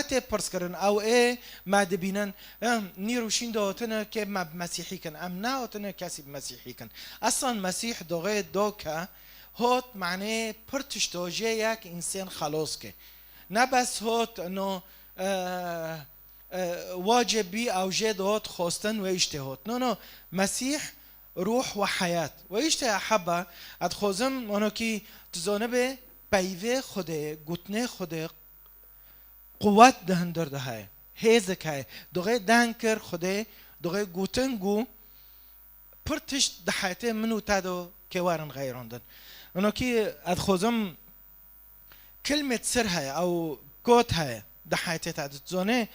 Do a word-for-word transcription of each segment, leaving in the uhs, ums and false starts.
tê pirs kirin, ew ê me dibînin, em, nîr û şîn dihotine kê me bi Mesîhî kin. Em nehotine kesî bi Mesîhî kin. Eslan Mesîh doxê do ke hot, manê pir tişto jê yek însên xelos ke. Ne bes hot, no, e, e, wacib bî ew jê dihot xwestin wê îştê hot. No, no, Mesîh ruh ve heyat. Ve îşte ya heba, ez dixwazim, ono kî tu zanibe peyvê Xwedê, gotinê Xwedê, quwet di hundir de heye. Hêzik heye. Doxê deng kir Xwedê, doxê gotin got, pir tişt di heyetê min û te de kê werin xeyrandin. Ono kî ez dixwazim kilmê sir heye, ew kot heye di heyetê te de. Tu zanê,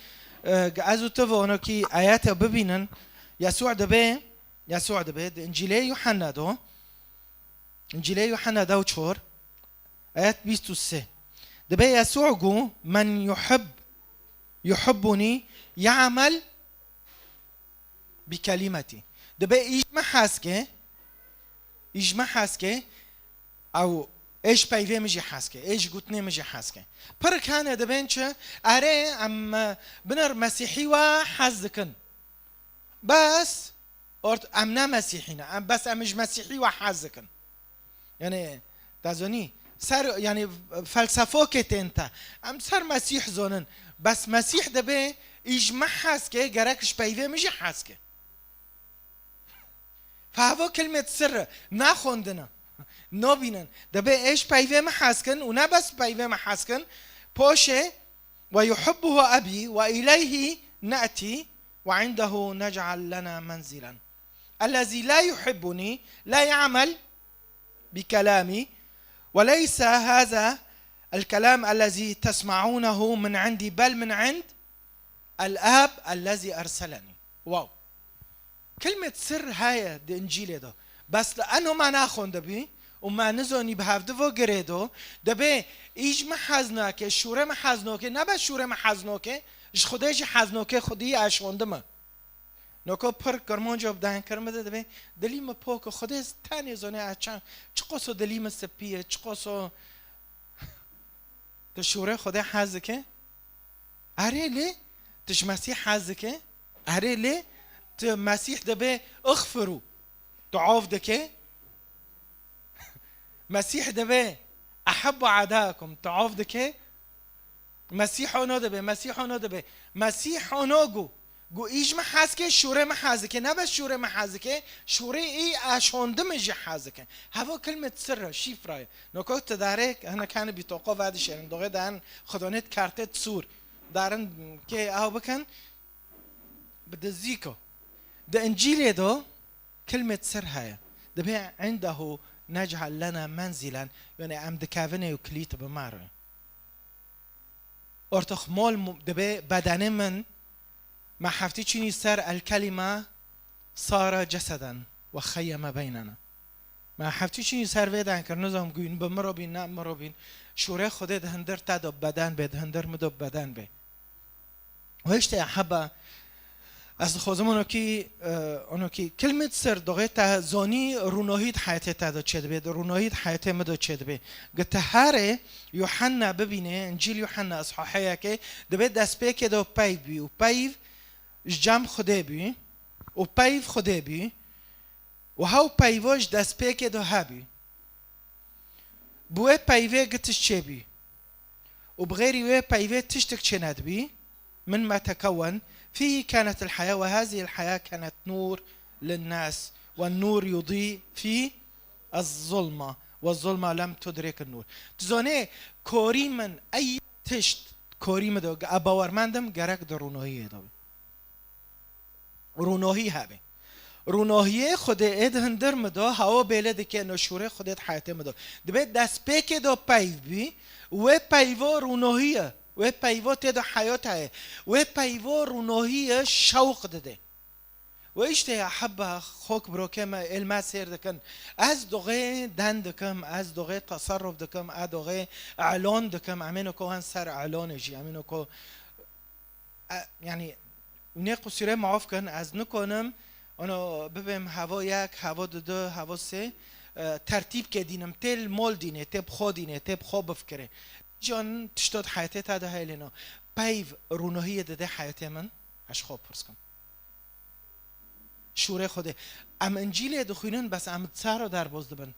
e, ez û tu ve ono kî ayete bibînin, Yesû dibe, Yesû dibe, di Încîlê Yuhanna de, Încîlê Yuhanna dew çor, ayet bîst û sê. Dibe Yesû got, "Men yuhib-, yuhibbuni ya'mel bi kelimeti." Dibe îj me hez ke, îj me hez ke, ew ê ji peyvê min jî hez ke, ê ji gotinê min jî hez ke. Pirik hene dibên çi? Erê, em, e, binir Mesîhî we hez dikin. Bes, ort, em ne Mesîhî ne. Em, bes em ji Mesîhî we hez dikin. Yani, te zanî, ser, yani, felsefokê tên te. Em ser Mesîh zonin. Bes Mesîh dibe, îj me hez ke, gerek ji peyvê min jî hez ke. Fehvo kilmet sirri, naxwendine. Nobînin. Debe ê ji peyvê me hez kin û ne bes peyvê me hez kin. Poşê, "Ve yuhibbuhu abi ve ileyhi ne'ti ve indehu nec'al lena menzilen. Ellezî la yuhibbuni la ya'mel bi kelami ve leysa haza el kelam ellezî tesma'unehu min indi bel min ind el ab ellezî erseleni." Wow. Kilmet sir heye di Încîlê de. Bes li eno me naxwendibî û me nizanî bi hevdivo girê do, dibê îj me hez nake, şûre me hez noke, ne bes şûre me hez noke, ji Xwedê jî hez noke, Xwedî eşondime. Noko pir kirmanco bi dengkir min de dibê, dilî min pok e, Xwedê tenê zane ez çend, çiqoso dilî min spî ye, çiqoso tu şûre Xwedê hez dike? Erê lê tu ji Mesîh hez dike? Erê lê tu Mesîh dibê ixfiru. Tu av dike? Mesîh dibê ehibbu adakum. Tu av dike? Mesîh ono dibê, Mesîh ono dibê. Mesîh ono gu. Gu îj me hez ke, şûrê me hez dike. Ne bes şûrê me hez dike, şûrê î eşondi min jî hez dike. Hevo kilmet sirre, şîfra ye. Noko tu darê, hene kani bîtoqo ve dişêrin. Doxê de en xidonêt kartêt sûr. Darin kê ew bikin, bi dizîko. Di Încîlê do kilmet sir heye. Dibê indehu nec'al lena menzilen, yani em dikevinê û kilît bi me re. Ortox mol mu-, dibê bedenê min, me heftî çînî ser el kelîme sara ceseden ve xeyyeme beynena. Me heftî çînî ser vê den kir, nizam gûn bi mirobîn, ne mirobîn. Şûrê Xwedê di hindir te de beden bê, di hindir min de beden bê. Ve işte heba, ez dixwazim onokî, e, onokî kilmet sir doxê te zonî rûnohî di heyetê te de çêdibê, di rûnohî di heyetê min de çêdibê. Gi te herê Yuhanna bibînê, Încîl Yuhanna, eshaheyekê, dibê destpêkê de peyv bî û peyv ji cem Xwedê bî û peyv Xwedê bî û hew peyvo ji destpêkê de hebî. Bi wê peyvê gi tişt çêbî. Û bi xêrî wê peyvê tiştek çênedibî. Min ma tekewwen, fîhî kanetil heya ve hazihil heya kanet nûr linnas ve nûr yudî fî ez zulma ve zulma lem tudrikil nûr. Tu zanê korî min ey tişt korî min de, ez bawermend im gerek di rûnohiyê de bî. Rûnohî hebe. Rûnohiyê Xwedê ê di hundir min de, hewa bêle dike, no şûrê Xwedê di heyatê min de. Dibê destpêkê de peyv bî, wê peyvo rûnohî ye. Wê peyvo tê de heyat heye. Wê peyvo rûnohî ye, şewq dide. Wê işte ya heba xok birokê me êl me sêr dikin. Ez doxê den dikim, ez doxê teserruf dikim, ez doxê elon dikim. Em ê noko hen ser elonê jî, em ê noko E, yani, nê qusûrê maf kin, ez nikonim, ono bibêm hevo yek, hevo didu, hevo sê, e, tertîb ke dînim, tê li mol dînê, tê bi xo dînê, tê bi xo bifikirê. Can tişto di heyetê te de heye lê no. peyv rûnohiyê dide heyatê min, ez ji xwe pirs kim. Şûrê Xwedê. Em Încîlê dixwînin, bes em di saro derbaz dibin.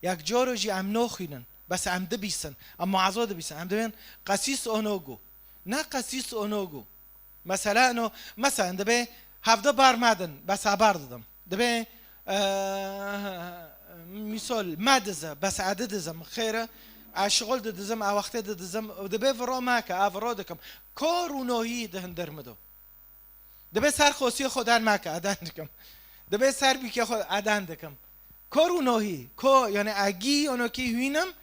Yek caro jî em noxwînin, bes em dibîsin, em muazo dibîsin. Em dibên qesîs onogu. Ne qesîs onogu. Mesela eno, mesela dibê hevde bar medin, bes e bar didim. Dibê, e, misal, me dize, bes e didizim. Xêre, e şixul didizim, e wextê didizim. Dibê viro meke, e viro dikim. Ko rûnohî di hindir mi do? Dibê ser xosiyê xwe den meke, e den dikim. Dibê ser bîkê xwe, e den dikim. Ko rûnohî, ko, yani e gî onokî hûnim,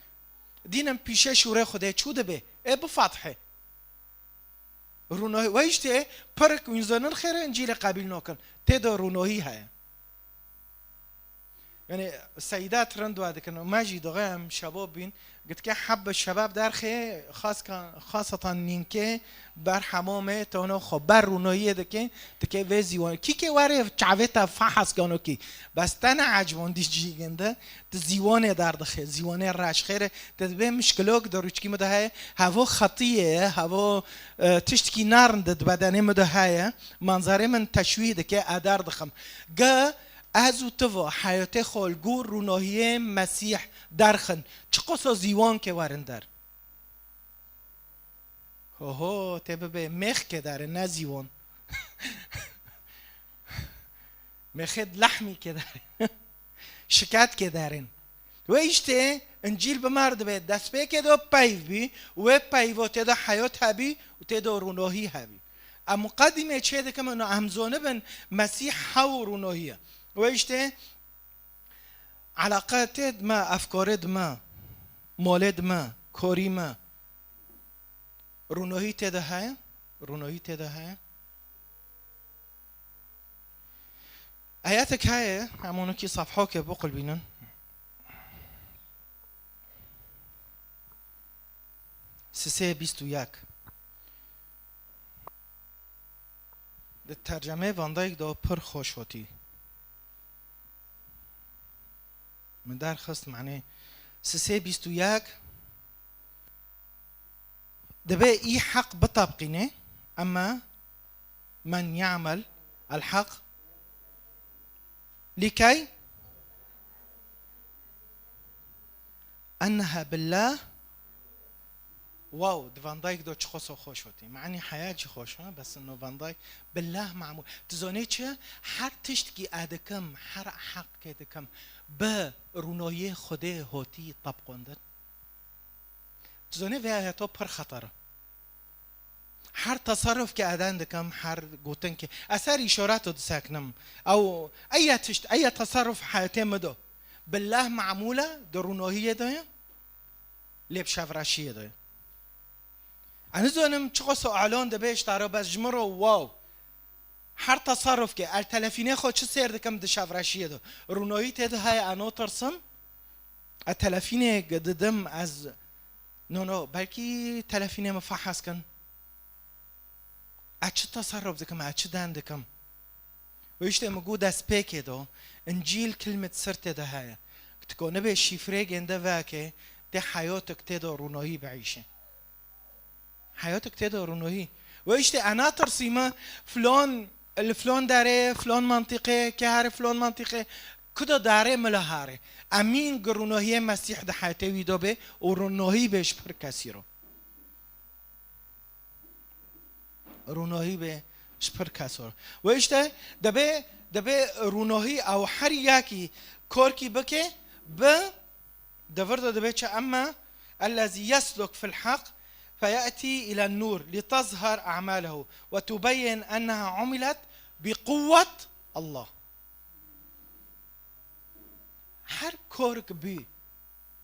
dînim pîşe şûrê Xwedê çû dibê. Ê bifatihê. Rûnohî, we işte pirik wînzonin xêre Încîlê qebîl nokin. Tê de rûnohî heye. Yani Seyda trend wa dikin. Me jî doxê em şebab bîn. Gitke hebb şebab derxê xas ka-, xasatan nînkê ber hemamê tono xwe ber rûnoyiyê dike, dike vê zîwan. Kî ke were çavê te fahas gano kî. Bes te ne ecbon dî cîgin de, tu zîwanê derdixe, zîwanê reş xêre, te dibê mişkilok de rûçkî mi de heye, hevo xetiyê ye, hevo, e, tiştkî narin de di bedenê mi de heye, manzarê min teşwîh dike, e derdixim. Ge ez û tu va heyatê xwe li gor rûnohiyê Mesîh derxin, çiqaso zîwan ke werin der. Ho ho, tê bibe mêx ke derin, ne zîwan. Mêxê di lehmî ke derin. Şiket ke derin. Wê işte Încîl bi me re dibe, destpêkê de peyv bî, wê peyvo tê de heyat hebî û tê de rûnohî hebî. Em muqedîmê çê dikim, ino em zonibin Mesîh hew rûnohî ye. Wê işte Eleqe tê di me, efkarê di me, molê di me, korî me. Rûnohî tê de heye? Rûnohî tê de heye? Ayetek heye, em onokî safhokê biqulbînin. Sisê bîst û yek. Di tercemeyê Van Dijk de pir xweş hotî. Min derxist, manê sisê bîst û yek, dibê î heq bitebqînê, ema men ya'mel el heq likey enneha billah. Wow, di Van Dijk do çiqaso xweş hotî. Manî heya jî xweş e, bes no Van Dijk billah mamûl. Tu zonê çi? Her tiştkî e dikim, her heqkê dikim, bi rûnoyê Xwedê hotî tebqondin. Tu zonê vê ayeto pir xeter e. Her teserruf ke eden dikim, her gotin ke, ez ser îşareto diseknim. Ew, eye tişt, eye teserruf heyatê mi do. Billah mamûl e, di rûnohiyê de ye, lê bi şevreşiyê de ye. Ez nizanim çiqaso alon dibe ji te re, bes ji min re wow. Her teserruf ke, el telefînê xwe çi sêr dikim di şevreşiyê de. Rûnoyî tê de heye, ez notirsim. Ez telefînê didim, ez, no, no, belkî telefînê min fehs kin. Ez çi teserruf dikim, ez çi den dikim. Û işte min got destpêkê de, Încîl kilmet sir tê de heye. Tu ko nibê şîfrê gênde veke, tê heyotik tê de rûnoyî biîşe. Heyotik tê de rûnohî. Ve işte ez natirsîme, filon, li filon derê, filon mantîqê, ke here filon mantîqê, kudo derê mila here. Emîn gi rûnohiyê Mesîh di heyatê wî de bê û rûnohî bê ji pir kesî ro. Rûnohî bê ji pir keso ro. Ve işte dibê, dibê rûnohî ew her yekî korkî bike, bi Di vir de dibe çi, emme ellezî yesluk fil heq feyetî îlen nûr litezher a'malehu ve tubeyyin enneha umilet bi quwwet Allah. Her kork bî,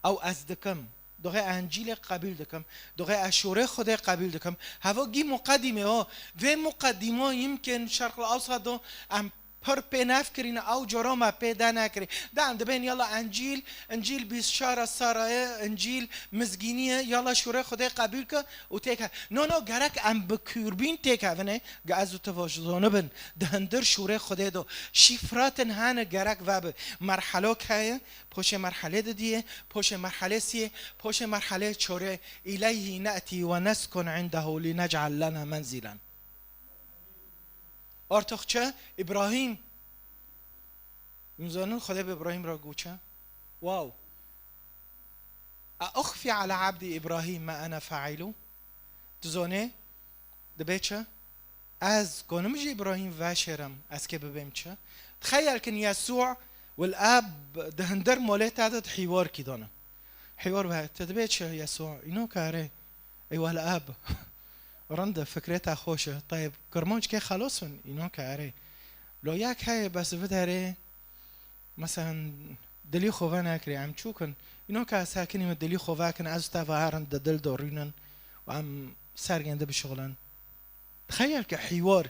ew ez dikim, doxê Encîlê qebîl dikim, doxê ez şûrê Xwedê qebîl dikim, heva gî muqedîmê o, vê muqedîmo yimkin Şerqil Ewsat do em Pir pê nefkirîne, ew cara me pê de nekirî. De em dibên yala Encîl, Encîl bîst şara saraye, Encîl mizgînî ye, yala şûrê Xwedê qebûl ke û têke. No, no, gerek em bi kûrbîn têkevine, ge ez û tu vajizonibin, di hindir şûrê Xwedê do. Şîfratin hene gerek vebe. Merhelo heye, poşê merhelê didiyê, poşê merhelê siyê, poşê merhelê çorê. İleyhi ne'ti ve neskun indehu linec'al lena menzilen. Artık çi? İbrahim. Hûn zanin Xwedê bi Îbrahîm re got çi? Wow. A uxfî ala abdî Îbrahîm ma ene faîlû? Tu zonê, dibê çi? Ez konim ji Îbrahîm veşêrim, ez kê bibêm çi? Tixeyel kin Yesû wil Ab di hindir molê te de di hîwar kî dane. Hîwar ve, tu dibê çi Yesû? Îno kare. Eywa li Ab. Rind e, fikrê te xweş e. Tayeb, kirmanckê xelos in, înan ke erê. Lo yek heye bes viderê, meselen, dilî xwe venekirê, em çûk in. Înan ke ez hekinî min dilî xwe vekin, ez û te ve herin di dil de rûnin û em sergên di bişixulin. Tixeyel ke hîwar.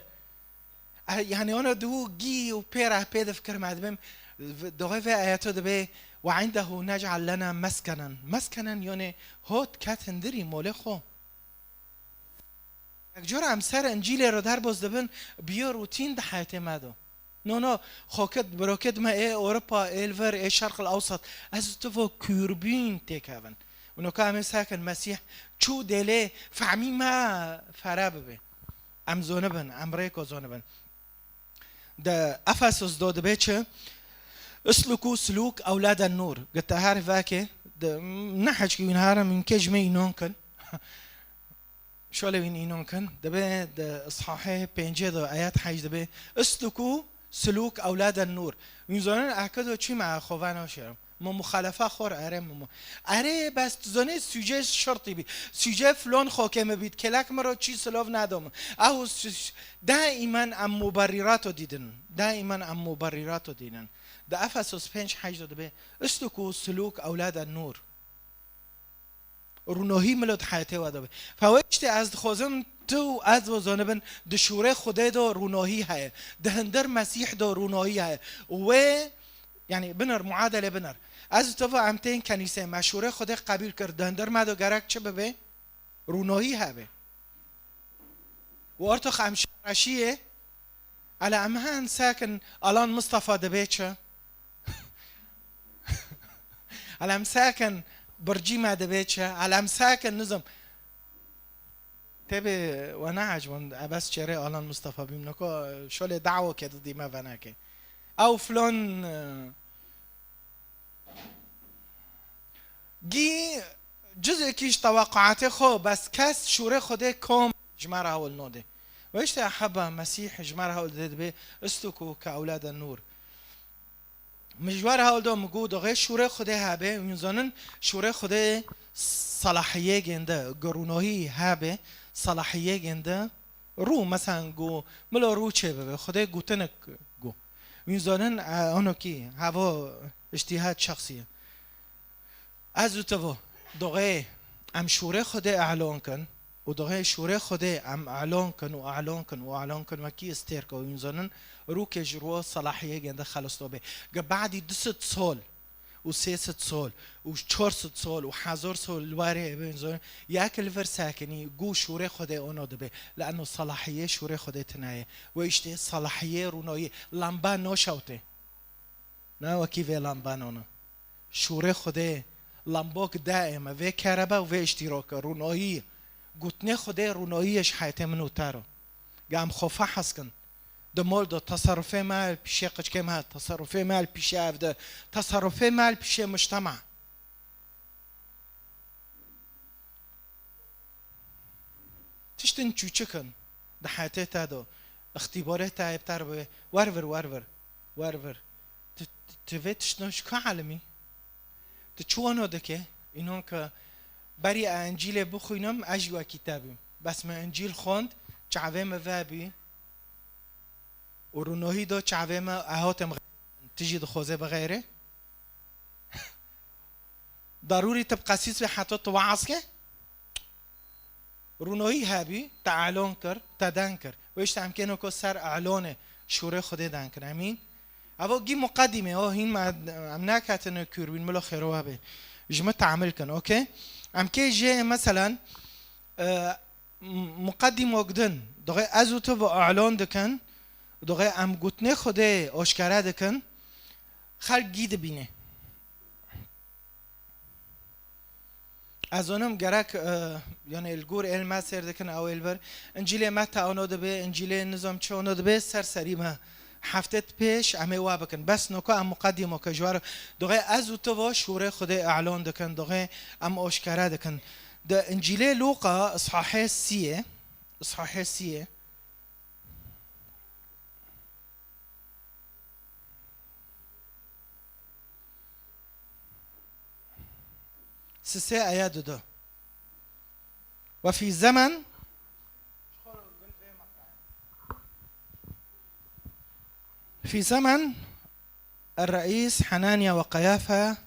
E, yani ona du gî û pê re pê difikirim, ez dibêm, v-, doxê vê ayeto dibê, "Ve indehu nec'al lena meskenen." Meskenen, yani hot ket hindirî molê xwe. Yek cor em ser Încîlê re derbas dibin, biyo rûtîn di heyetê me de. No, no, xokit, birokit me ê Ewropa, ê li vir, ê Şerq el Ewsat. Ez û tu vo kûrbîn têkevin. Û noka em ê sekin Mesîh çû dêlê fehmî me fere bibe. Em zonibin, em rêko zonibin. Di Efesos do dibê çi? "Isluku sulûk ewladen nûr." Gite her vekê, di, ne heçkî wîn herin, min kê ji me înon kin. Şolê wîn înon kin. Dibê di Îshahê pêncê de ayet heyş dibê, "Isluku sulûk ewladen nûr." Wîn zonin eke do çî me xwe venaşêrim. Min muxalefa xwe re erê min mu-, erê, bes tu zanî sûcê şirtî bî. Sûcê filon xokê min bît. Kêlek min re çî silov nado min. Ew su-, daimen em muberrîrato dîdin. Daimen em muberrîrato dînin. Di Efesos pênc heyş de dibê, "Isluku sulûk ewlade nûr." Rûnohî milo di heyetê we de be. Fe wê tiştê ez dixwazim tu û ez we zanibin, di şûrê Xwedê de rûnohî heye. Di hindir Mesîh de rûnohî heye. Û wê, yani binir, muadele binir. Ez û tu ve em tên kenîsê, me şûrê Xwedê qebîl kir. Di hindir me de gerek çi bibe? Rûnohî hebe. Û ortox em şareşiyê, ele em hen sekin Alan Mustafa dibê çi? Ele em sekin Bircî me dibê çi? Ele em sekin nizim. Têbê we neecibin, ebes çêrê Alan Mustafa bîm, niko şolê dawo ke didî me venekê. Ew filon, e, Gî cizekî ji teweqaatê xwe, bes kes şûrê Xwedê kom ji me re hewl nodê. Ve işte heba Mesîh ji me re hewl dê dibê, "Istuku ke ewlade nûr." Min ji we re hewl do, min got, doxê şûrê Xwedê hebe, wîn zonin şûrê Xwedê salahiyê gênde, girûnohî hebe, salahiyê gênde, rû, meselen, got, milo rû çê bibe, Xwedê gotinik got. Wîn zonin, e, onokî, havo îctîhad şexsî ye. Ez û tu vo, doxê em şûrê Xwedê elon kin û doxê şûrê Xwedê em elon kin û elon kin û elon kin, wekî stêrka wîn zonin, rûkê ji ro salahiyê gênde xelos dobe. Ge badî du sed sol û sê sed sol û çar sed sol û hezar sol li warê ebe wîn zonin, yek li vir sekinî, gu şûrê Xwedê ono dibe. Leeno salahiyê şûrê Xwedê tine ye. Wê işte salahiyê rûnoyê, lamba noşewtê. Ne wekî vê lambanona. Şûrê Xwedê lambok daîme vê kerebe û vê îştîroke rûnoyî. Gotinê Xwedê rûnoyî ye ji heyetê min û te re. Ge em xwe fehes kin. Di mol de teserufê me li pîşê qiçkê me, teserufê me li pîşê ev de, teserufê me li pîşê mujtema. Tiştin çûçik in di heyetê te de, îxtîbarê te yê bi te re bibe, wervir, wervir, wervir. Tu, tu, tu vê tiştino ji ka elimî? Tu çi wano dike? Înon ke berî ez Encîlê bixwînim, ez jî wekî te bîm. Bes min Encîl xwend, çavê min vebî. Û rûnohî do çavê me, ez hatim xeyrin. Tu jî dixwazê bixeyre? Darûrî tu bi qesîs be heta tu weaz ke? Rûnohî hebî, te elon kir, te deng kir. Wê işte em kêno ko ser elonê. Şûrê Xwedê dan kin, emîn. Evo gî muqedîme, o hîn me, em naketin kûr bîn, milo xêro we bê. Ji min teamil kin, okey? Em kê jê, meselen, e, m-, muqedîmok din, doxê ez û tu ve e'lon dikin, doxê em gotinê Xwedê oşkere dikin, xelk gî dibîne. Ez zonim gerek, e, yani li gor êl me sêr dikin, ew êl vir. Încîlê Meta ono dibe, Încîlê nizam çi ono dibe, ser serî me. Heftet pêş em ê wa bikin. Bes noka em muqedîmo ke ji war doxê ez û tu ve şûrê Xwedê e'lon dikin, doxê em oşkere dikin. Di Încîlê Lûqa, ishahê siyê, ishahê siyê. Sisê aya dudu. وفي زمن، في زمن الرئيس حنانيا وقيافة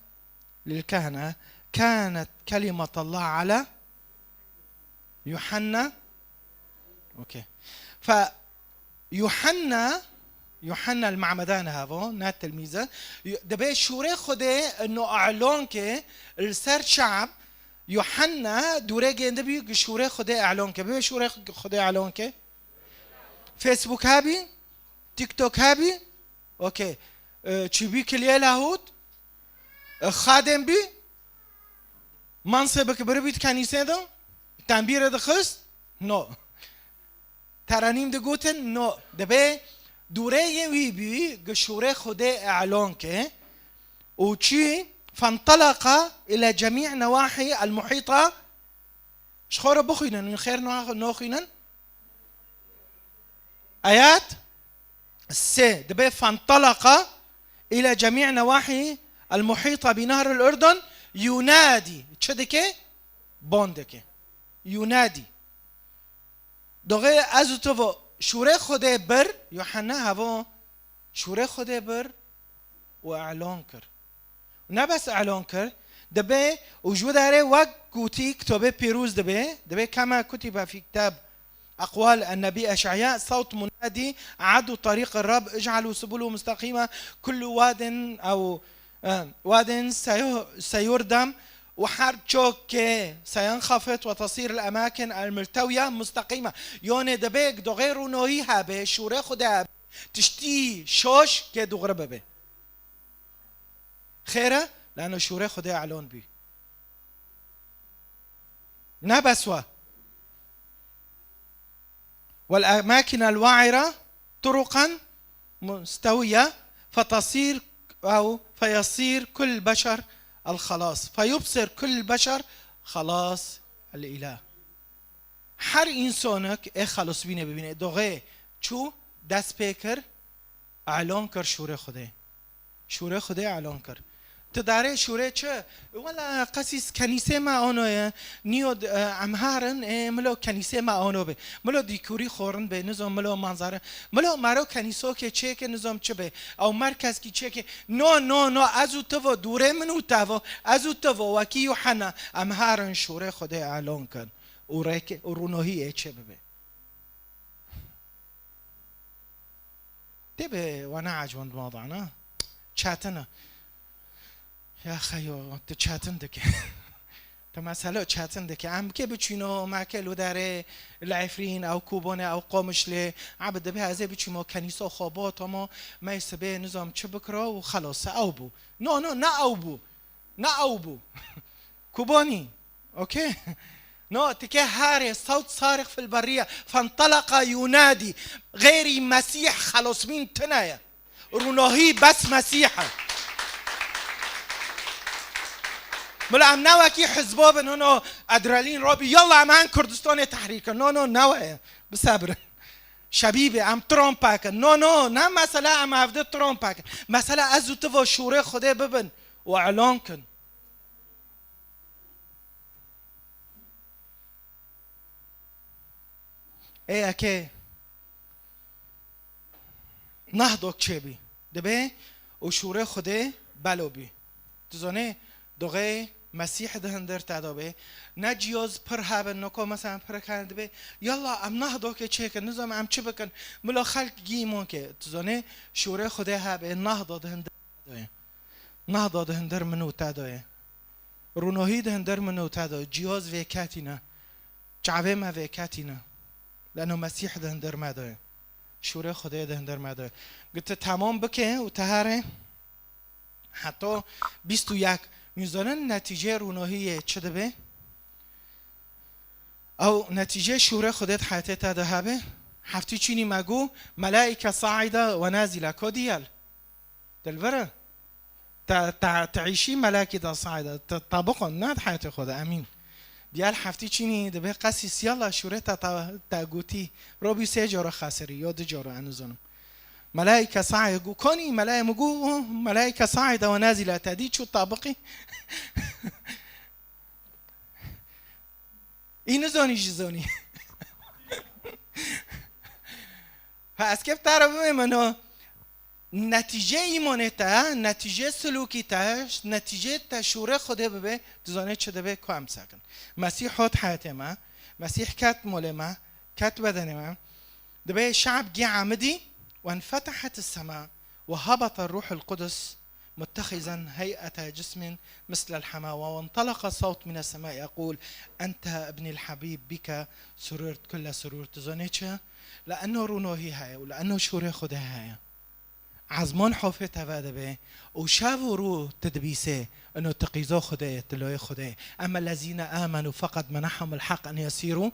للكهنة كانت كلمة الله على يوحنا. اوكي. ف يوحنا، يوحنا المعمدان هذا، نا تلميذه، ي-، دبي شوري خدي انه اعلونكي لسر شعب. يوحنا دوري جين دبي شوري خدي اعلونكي، بي شوري خدي اعلونكي. فيسبوك هابي؟ تيك توك هابي؟ اوكي. أه، تشي بي كليه لاهوت؟ أه، خادم بي؟ منصبك بربي كنيسه ده؟ تنبيره دخست؟ نو. ترانیم دەگوتن، نۆ، دەبێ دوورەیە وی بی گە شوورێ خودێ ئەعلۆن کێ و چی؟ فانطلق إلى جميع نواحي المحيطة. Ji xwe re bixwînin, wî xêr na-, naxwînin. Ayet sê, dibê فانطلق إلى جميع نواحي المحيطة بنهر الأردن ينادي. Çi dike? Bon dike. ينادي. Doxê ez û tu vo şûrê Xwedê bir, Yuhanna hevo şûrê Xwedê bir û e'lon kir. Ne bes e'lon kir, dibê û ji derê wek gotî kitobê pîroz dibê, dibê كما كتب في كتاب أقوال النبي أشعياء: صوت منادي أعدوا طريق الرب، اجعلوا سبله مستقيمة، كل واد أو، آه، واد سيو-، سيردم، وحر çok سينخفض وتصير الأماكن الملتوية مستقيمة. Yonê dibê doxê rûnoyî hebe, şûrê Xwedê hebe, tiştî şoş kê dûxre bibe. Xêr e, lano şûrê Xwedê e'lon bî. Ne bes wa. والأماكن الوعرة طرقا مستوية فتصير أو فيصير كل بشر الخلاص، فيبصر كل بشر خلاص الإله. Her însanek ê xelisbînê bibîne. Doxê çû dest pê kir, e'lon kir şûrê Xwedê. Şûrê Xwedê e'lon kir. Tu darê şûrê çi? Wela qesîs kenîsê me ano ye. Niyo d-, e, em herin, e, milo kenîsê me ano be. Milo dîkorî xorin be, nizo milo manzare. Milo mero kenîsokê çêke nizom çi be. Ew merkezkî çêke. No, no, no, ez û tu vo, dûrê min û te vo. Ez û tu vo, wekî Yuhanna. Em herin şûrê Xwedê e'lon kin. Û rêke, û rûnohî ê çê bibe. Tê bi wana ecwend madana. Çetin e. Ya xeyo, tu çetin dike. Tu mesele çetin dike. Em ke biçîno, me ke lo derê li Efrîn, ew Kobane, ew Qomişlê. Abi dibê ez ê biçîmo kenîso xwe bo, tamo, me sibê nizam çi bikira û xelas, ew bû. No, no, ne ew bû. Ne ew bû. Kubanî. Okey? No, tike harê, sewt sarix fil berriye. Fentalaqa yunadi. Xeyrî Mesîh xelosbîn tine ye. Rûnahî bes Mesîh e. Mila em ne wekî hizbo bin, no, no, adrenalîn robî, yalla em hen Kurdistanê tehrîr kin. No, no, ne we ye. Bisebirin. Şebîbê, em Trump kin. No, no, ne mesele em evde Trump kin. Mesele ez û tu vo şûrê Xwedê bibin û elan kin. Ê yekê nahdok çêbî, dibê û şûrê Xwedê belo bî. Tu zonê, doxê Mesîh di hundir te de be. Ne ciyaz pir hebin, noko mesela pir kan dibe. Yalla em nah dokê çêkin, nizam em çi bikin? Mila xelk gî mon ke. Tu zanê şûrê Xwedê hebe, nah da di hundir te de ye. Nah da di hundir min û te de ye. Rûnohî di hundir min û te de ye. Ciyaz vê ketîne. Çavê me vê ketîne. Leno Mesîh di hundir me de ye. Şûrê Xwedê di hundir me de ye. Gi tu temam bike û te here heta bîst û yek. Min zanin netîceyê rûnohiyê çi dibe? Ew netîceyê şûrê Xwedê di heyatê te de hebe? Heftî çînî me got, melaîke saîde we nazîle. Ko diyal? Dilvere. Te, te, te îşî melekî da saîde. Te, te bixwe, ne di heyatê xwe de, emîn. Diyal heftî çînî dibe qesîs, yalla şûrê te, te, te gotî. Robî sê cara xesirî, yo du cara, ez nizanim. Melaîke saî got, konî, melaî min got, oh, melaîke saîde we nazîle, te dî çû tabiqî. Î nizonî jî zonî. Ha, ez kê bi te re bimê min o. Netîcê îmanê te, netîcê silûkî te, netîcê te şûrê Xwedê bibe, tu zanê çi dibe ku em sekin. Mesîh hot heyatê me, Mesîh ket molê me, ket bedenê me. Dibe şe'b gî amidî, wenfetehet sema, ve habata ruhul qudus, متخذا هيئة جسم مثل الحمى، وانطلق صوت من السماء يقول: أنت ابني الحبيب، بك سررت كل سرور. Tu zanê çi? Li eno rûnohî heye û li eno şûrê Xwedê heye. Ezman hofê te vedibe û şev û rû tu dibîsê, eno tu qîza Xwedê yê, tu loyê Xwedê yê. أما الذين آمنوا فقد منحهم الحق أن يصيروا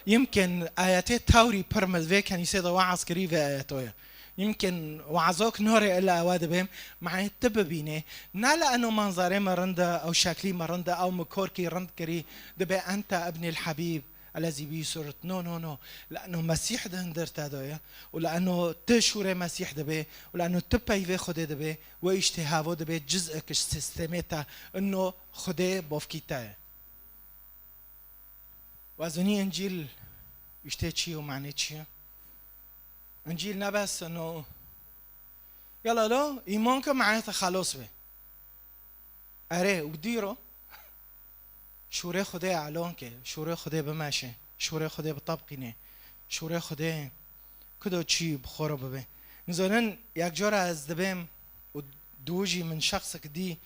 Yimkin ayetê tewrî pir me vê kenîsê de weaz kirî vê ayeto ye. Yimkin weazok norê illa ewe dibêm, manê tu bibînê. Ne li eno manzarê me rind e, ew şeklî me rind e, ew mi korkî rind kirî, dibe ente ibnî l-Habîb, elezî bî surit. No, no, no. Li eno Mesîh di hundir te de ye. Û li eno tu şûrê Mesîh dibê. Û li eno tu peyvê Xwedê dibê. Wê îştê havo dibe ciz'ek ji sîstemê te. Ino Xwedê bofkî te ye. Wazonî Încîl îştê çi ye û manê çi ye? Încîl ne bes ino, yala lo, îman ke manê te xelos be. Erê, û dîro, şûrê Xwedê elon ke, şûrê Xwedê bimeşe, şûrê Xwedê bitebqîne, şûrê Xwedê Kudo çî bi xwe re bibe. Nizanin, yek cara ez dibêm û diwijî min şexsek dî,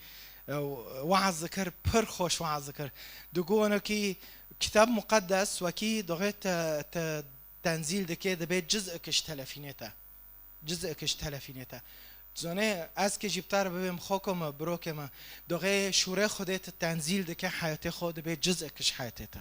e, weaz dikir, pir xweş weaz dikir. Digot, wekî Kitab Muqeddes, wekî doxê te, te tenzîl dike, dibe ciz'ek ji telefînê te. Ciz'ek ji telefînê te. Dizanê, ez kê jî bi te re bibêm, xoko me, birokê me. Doxê şûrê Xwedê te tenzîl dike heyatê xwe, dibe ciz'ek ji heyatê te.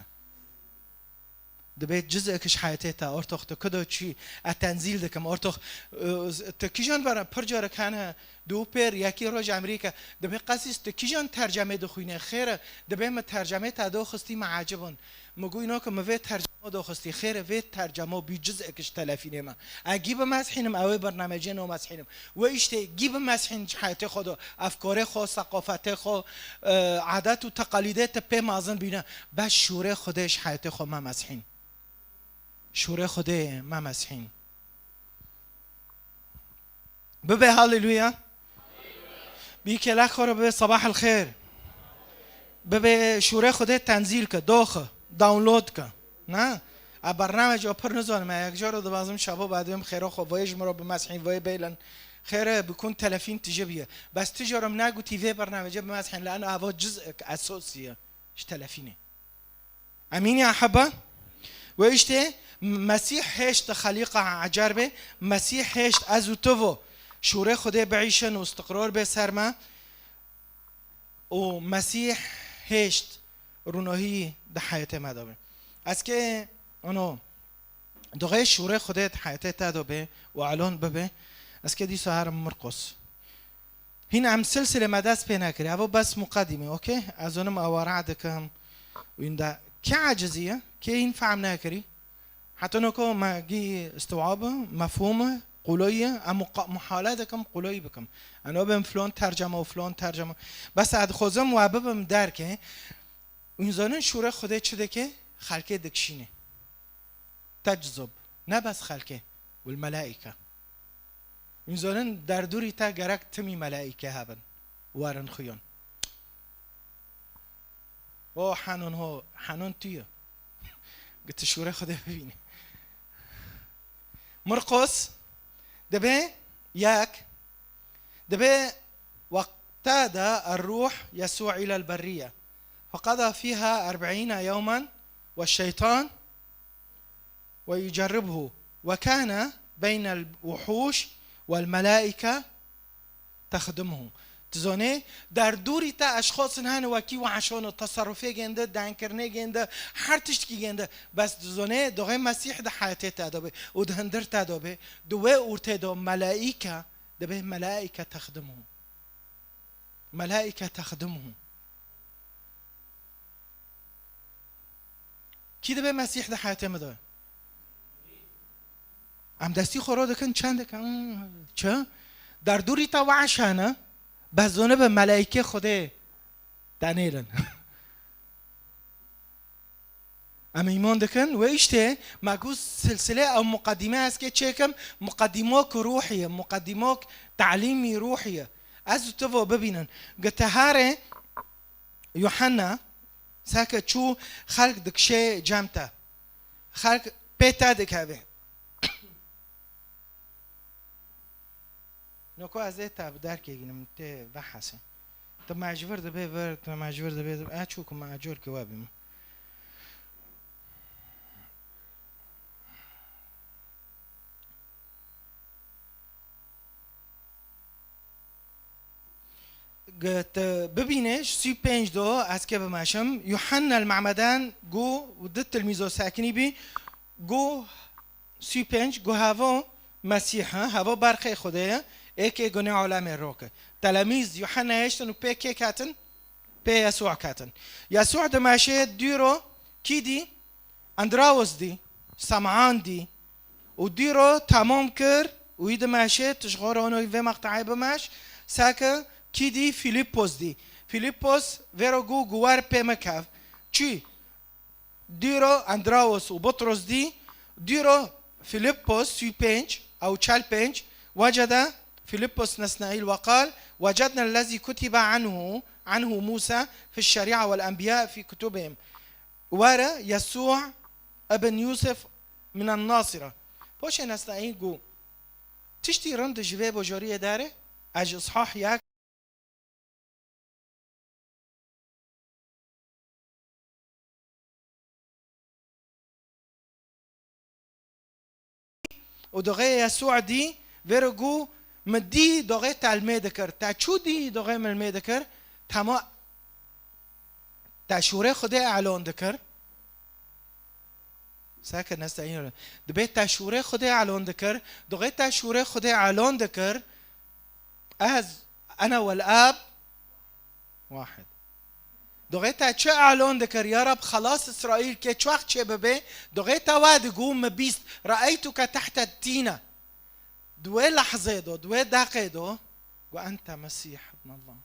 Dibe ciz'ek ji heyatê te, ortox tu kudo çî, e tenzîl dikim, ortox, e, tu kîjan vera, pir carek hene, du pêr, yekî roj Amerîka, dibe qesîs tu kîjan tercemê dixwîne, xêre, dibe min tercemê te doxistî, me ecibin. Mi got, îno ku mi vê tercemo doxistî, xêre vê tercemo bî ciz'ek ji telefînê me. E gî bimezhînim, ew ê bernamecê nomezhînim. Wê îştê gî bimezhîn ji heyatê xwe do, efkarê xwe, seqafetê xwe, e, adet û teqalîdê te pê mezin bîne. Bes şûrê Xwedê ji heyatê xwe memezhîn. Şûrê Xwedê memezhîn. Bibe haleluya. Bî kêlek xwe re bibe sabah el xêr. Bibe şûrê Xwedê tenzîl ke, doxe, download ke. Ne? A bernamec o pir nizanim, e, yek jaro dibazim şabo badibim xêro xwe, voyê ji min re bimezhîn, voyê bêlen. Xêre bikun telefîn tije biye. Bes tu jaro min negotî vê bernamecê bimezhîn, li eno ava ciz'ek esosî ye ji telefînê. Emîn ya heba? Wê îştê Mesîh hêşt xelîqa ecer be, Mesîh hêşt ez û tu vo. Şûrê Xwedê biîşin û istiqrar bê ser me. Û Mesîh hêşt rûnohî di heyetê me de be. Ez kê, ano, doxê şûrê Xwedê di heyetê te de be û elon bibe. Ez kê dîsa herim Mirqos. Hîn em silsilê me dest pê nekirî. Evo bes muqedîme, okey? Ez onim awara dikim. Wînda kê acizî ye? Kê hîn fehm nekirî? Heta noko me gî istiwa bi, mefhûm e, qulay e, em muqa-, muhale dikim, qulay bikim. Eno bim filon tercema û filon tercema. Bes ez dixwazim we bibim derkê. Hûn zanin şûrê Xwedê çi dike? Xelkê dikişîne. Teczub. Ne bes xelkê. Wil melaîke. Hûn zanin derdûrî te gerek timî melaîke hebin. Werin xuyan. O Hanun ho, Hanun tu ye. Got tu şûrê Xwedê bibînî. Murqos, dibê yek, dibê وقتاد الروح يسوع إلى البرية فقضى فيها أربعين يوما والشيطان ويجربه وكان بين الوحوش والملائكة تخدمه. Tu zonê, derdûrî te eşxosin hene wekî weşon û tesarrufê gên de, denkirinê gên de, her tiştkî gên de. Bes tu zonê, doxê Mesîh di heyetê te de be û di hindir te de be, di wê ortê de melaîke, dibê melaîke texdimuhu. Melaîke texdimuhu. Kî dibe Mesîh di heyatê min de? Em destî xwe ro dikin, çend dikin? Hmm, çi? Derdûrî te weş hene, bes zone be melaîkê Xwedê te nêlin. Em îman dikin, wê îştê me got silsile ew muqedîme ez kê çêkim, muqedîmok ruhî ye, muqedîmok talîmî ruhî ye. Ez û tu vo bibînin. Gi teharê Yuhanna, seke çû xelk dikişê cem te. Xelk pê te dikeve. Noko ez ê te bi derkê gînim, tê vehesê. Tu me ji vir dibê vir, tu me ji vir dibê vir. E çû ku me ecor ki we bîme. Ge-, te bibîne, ji sî pênc do ez ke bimeşim, Yuhanna el Me'medan gu û di tilmîzo sekinî bî, gu sî pênc gu hevo Mesîh e, hevo berxê Xwedê ye, ê kê gunê olemê roke. Telemîz Yuhanna hêştin û pê kê ketin? Pê Yesû ketin. Yesû dimeşê dûro kî dî? Andrawos dî, Sam'an dî û dîro temam kir û wî dimeşê, tu ji xwe re ono vê meqteyê bimeş, seke kî dî? Fîlîpos dî. Fîlîpos vêro gu, gu wer pê min kev. Çi? Dîro Andrawos û Butros dî, dîro Fîlîpos sî pênc, ew çel pênc, وجد فيلبس نثنائيل وقال: وجدنا الذي كتب عنه، عنه موسى في الشريعة والأنبياء في كتبهم. Were Yesû ibn Yûsif minen Nasira. Poşê Nesnaîl got, tiştî rind ji vê bojoriyê dere, ez ji Îshah yek û doxê Yesû dî, vêro got, min dî doxê te li mê dikir. Te çû dî doxê min li mê dikir? Tema te şûrê Xwedê elon dikir. Seke nesteyîn. Dibê te şûrê Xwedê elon dikir. Doxê te şûrê Xwedê elon dikir. Ez, ene wel ab wahid. Doxê te çi elon dikir, ya Rab, xelas Îsraîl kê çax çê bibe, doxê te we digo, min bîst, re'eytuke tehte tîne. Di wê lehzê do, di wê deqê do, got, ente Mesîh ibn Allah.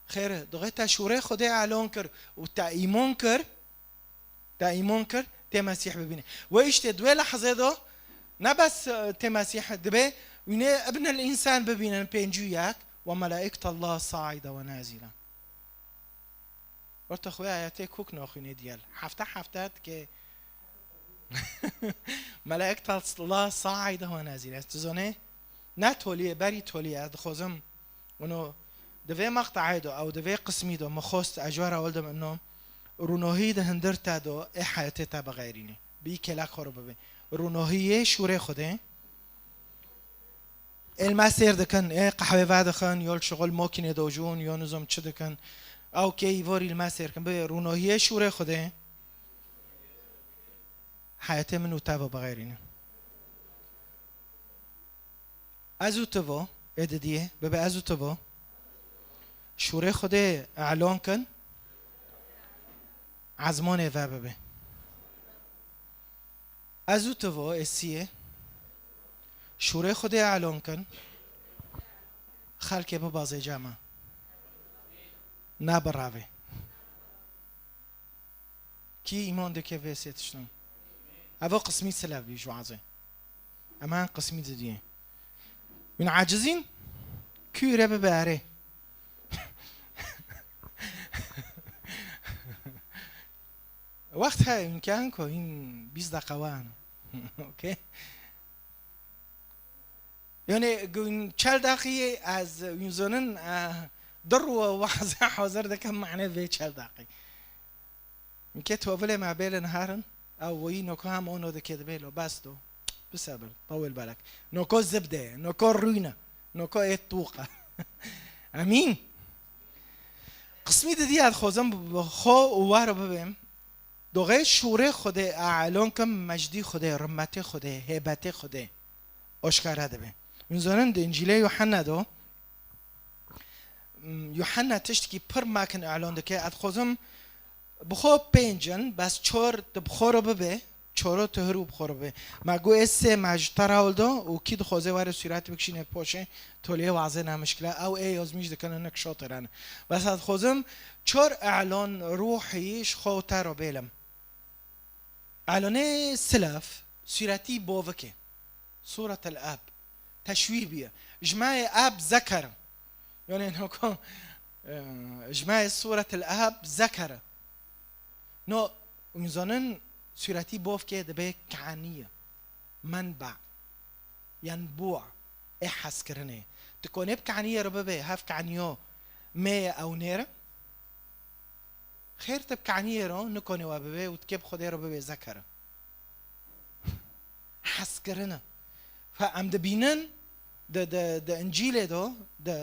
Xêr e, doxê te şûrê Xwedê elon kir û te îmon kir, te îmon kir, tê Mesîh bibîne. Wê îştê di wê lehzê de ne bes, e, tê Mesîh dibe, wînê Ibn el Însan bibînin pêncî û yek, "Ve melaîketullah saîde ve nazîle." Orta xwe ayetê kuk naxwînê diyel. Hefte hefte dike. Melaîketullah saîde ve nazîle. Tu zonê? Ne toliyê, berî toliyê, ez dixwazim. Ono di vê meqteyê de, ew di vê qismî de, min xwest ez ji we re hildim ino, rûnohî di hindir te de, ê heyetê te bixeyrînî. Bi î kêlek xwe re bibe. Rûnohiyê şûrê Xwedê. Ê li me sêr dikin, ê qehwê vedixin, yo li şixul mokînê dojûn, yo nizom çi dikin. Ew kê îvorî li me sêr kin. Bi rûnohiyê şûrê Xwedê. Heyetê min û te ve bixeyrîne. Ez û tu vo, ê didiyê, bibe ez û tu vo. Şûrê Xwedê elon kin, ezmonê ve bibe. Ez û tu vo, ê siyê. Şûrê Xwedê elon kin, xelkê bibazê cema. Nabirave. Kî îman dike vê sê tiştan? Evo qismî silev bî ji wazê. Em an qismî didiyê. Min acizîn? Kû re bibe erê. Wext heye, hûn kehin ku hîn bîst deqe wan. Okey? Yani, hûn çel deqî ez hûn zonin, eh, dir û wazê hazir dikim mane vê çel deqî. Hûn ke tovilê me bêlin herin, ew wî noko hem ono dike dibê lo, bes do. Bisebir, tawil belek. Noko zibde, noko rûne, noko ê tûqe. Emîn. Qismî didî ez xwezim bi xwe û were bibêm. Doxê şûrê Xwedê elon kim, mejdî Xwedê, rimetê Xwedê, hêbetê Xwedê oşkare dibe. Hûn zanin di Încîlê Yuhanna de, m, Yuhanna tiştekî pir mekin elon dike. Ez xwezim bi xwe pênc in, bes çor tu bi xwe re bibe, çoro tu hirû bi xwe re bibe. Me got ê sê me ji te re hewldo û kî dixwaze were sûretî bikişîne poşê, toliyê wazê ne mişkile. Ew ê yazmîş dikin, hinek şotir hene. Bes ez xwezim çor elon ruhî ji xwe û te re bêlim. Elonê silaf sûretî bovike. Sûretel ab. Teşwîh bûye. Ji me yê ab zeker. Yani noko, e, ji me yê sûretel ab zeker. No, hûn zanin sûretî bovke dibe kaniye. Menba. Yenbû. Ê hezkirinê. Tu konê bi kaniyê re bibe, hev kaniyo me ye ew nêre? Xêr, tu bi kaniyê re nikonê we bibe û tu kê bi Xwedê re bibe zekere. Hezkirine. Fe em dibînin di, di, di Încîlê de, di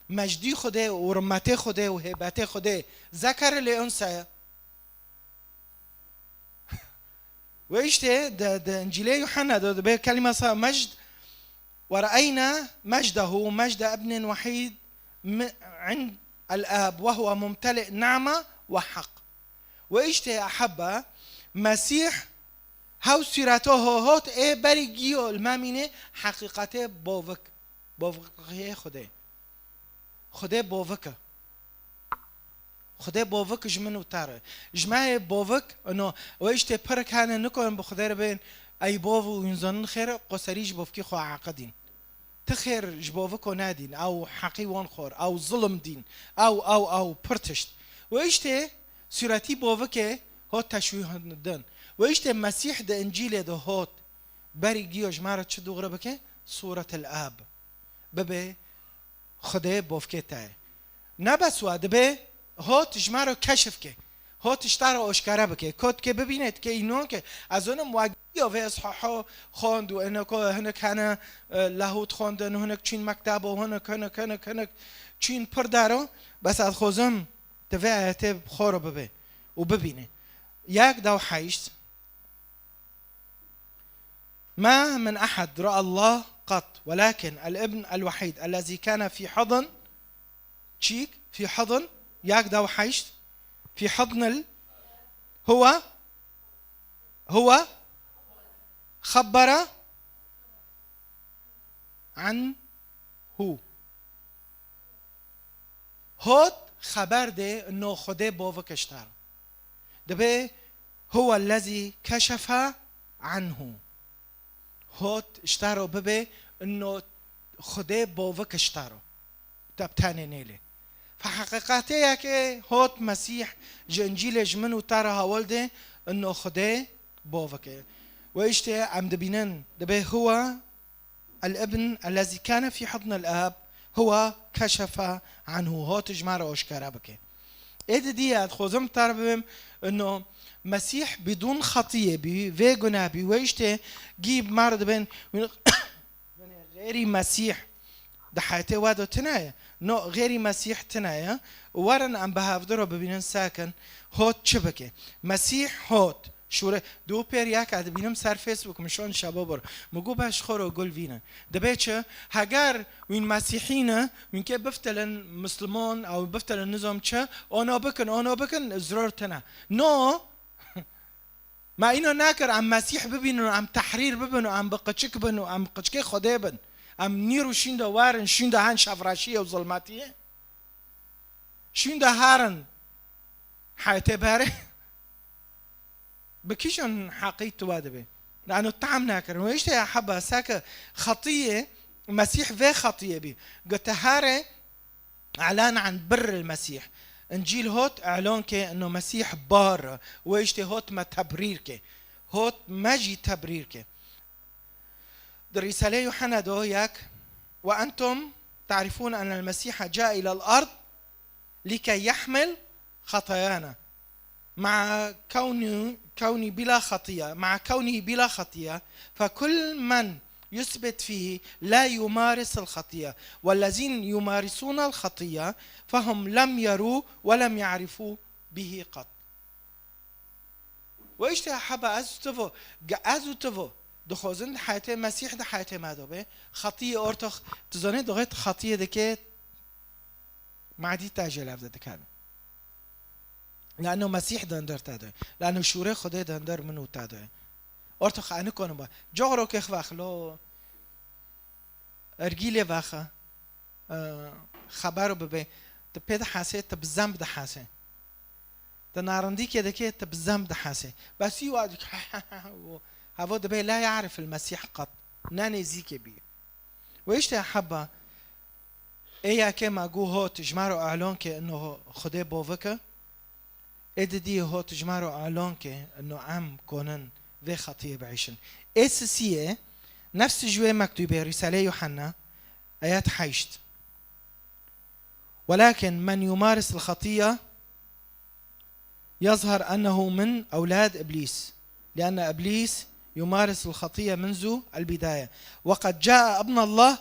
mejdî Xwedê û rimetê Xwedê û hêbetê Xwedê zekere lê unse ye. Wê îştê di, di Încîlê Yuhanna de dibe kelîma sa mejd, "Ve re'eyna mecdehu, mecde ibnin wehîd mi-, ind el-ab, ve huve mumteli'u ni'me ve hak." Wê îştê ehebbe, Mesîh hew sûreto ho-, hot ê berî giyo li me mîne heqîqetê bovik, bovikiyê Xwedê. Xwedê bovik e. Xwedê bovik ji min û te re. Ji me yê bovik, no, ew îştê pirik hene, nikonin bi Xwedê re bên, ey bov û hûn zanin xêr e, qoserî ji bovkî xwe eqidîn. Ti xêr ji boviko nedîn, ew heqî wan xwar, ew zilim dîn, ew, ew, ew, pir tişt. Wê îştê sûretî bovikê hot teşwîh din. Wê îştê Mesîh di Încîlê de hot, berî giyo ji me re çi dûgre bike? Sûretel ab. Bibe Xwedê bovkê te ye. Ne bes wa, dibe hot ji me re keşif ke. Hot ji te re oşkare bike. Kot ke bibîne, dike înon ke. Ez zonim wa giyo vê ishaho xwend û hineko, hinek hene, e, lehût xwendin û hinek çîn mektebo, hinek, hinek, hinek, hinek çîn pir dero. Bes ez xwezim tu vê ayetê bi xwe re bibe û bibîne. Yek dew heşt. ما من أحد رأى الله قط، ولكن الابن الوحيد الذي كان في حضن، çîk، في حضن، yek dew heşt، في حضن ال-، هو، هو خبر عنه. Hot xeber dê no Xwedê bovik ji te re. Dibê هو الذي كشف عنه. Hot ji te re bibe no Xwedê bovik ji te re. Te bi tenê nêlê. Fe heqîqetê yekê hot Mesîh ji Încîlê ji min û te re hewil dê no Xwedê bovik e. Wê îştê em dibînin, dibê هو الابن الذي كان في حضن الآب هو كشف عنه، hot ji me re oşkare bike. Ê didî ez xwezim te re bibim, ino Mesîh bidûn xetiyê bî, vê gune bî, wê îştê gî bi me re dibên, xêrî Mesîh di heyetê we de tune ye. No, xêrî Mesîh tune ye. Werin em bi hevdiro bibînin sekin, hot çi bike. Mesîh hot. Şûre, dû pêr yek ez dibînim ser Facebook, min şon şebo bir. Min got, "Beş xoro gul vîne." Dibê çi? Heger wîn mesîhî ne, wîn kê biftelin Müslüman, ew biftelin nizam çi, ono bikin, ono bikin, ziror tine. No, me îno nakir, em Mesîh bibînin û em tehrîr bibin û em bi qiçik bin û em qiçikê Xwedê bin. Em nîr û şîn de werin, şîn de hen şevreşiyê û zilmetiyê. Şûn de herin heyetê berê. Bi kîjan heqî tu we dibê? Lano tam nekirin. Wê îşte ya heba seke xetiyê, Mesîh vê xetiyê bî. Gote here, "E'lan an birr el Mesîh." Încîl hot îlan ke ino Mesîh bar, wê îştê hot me tebrîr ke. Hot me jî tebrîr ke. Di Rîsalê Yuhanna do yek, "وأنتم تعرفون أن المسيح جاء إلى الأرض لكي يحمل خطايانا." مع كوني، كوني بلا خطية، مع كونه بلا خطية، فكل من يثبت فيه لا يمارس الخطية، والذين يمارسون الخطية فهم لم يروا ولم يعرفوا به قط. Ve işte heba ez û tu vo, ge-, ez û tu vo, dixwazin di heyetê Mesîh di heyetê me de be, xetiyê ortox, tu zanî, doxê tu xetiyê dike, madî te jê lev de dikene. Lano Mesîh di hinder te de. Lano şûrê Xwedê di hinder min û te de. Orto xwe nikone ba. Coxro ke xwe xlo. Ergîlê vexe. E, xebero bibe. Tu pê dihesê, tu bi zem dihesê. Tu narindîkê dike, tu bi zem dihesê. Bes wî wa dik-, hevo dibe la yarif el Mesîh qet. Ne nêzîkê bî. Ve işte heba, ê yekê me gu hot ji me re îlan ke ino Xwedê bovike, ê didiyê hot ji me re îlan ke ino em konin vê xetiyê biêşin. Ê sisiyê, nefs ji wê mektûbê Rîsalê Yuhanna, ayet heşt. "ولكن من يمارس الخطية يظهر أنه من أولاد إبليس، لأن إبليس يمارس الخطية منذ البداية، وقد جاء ابن الله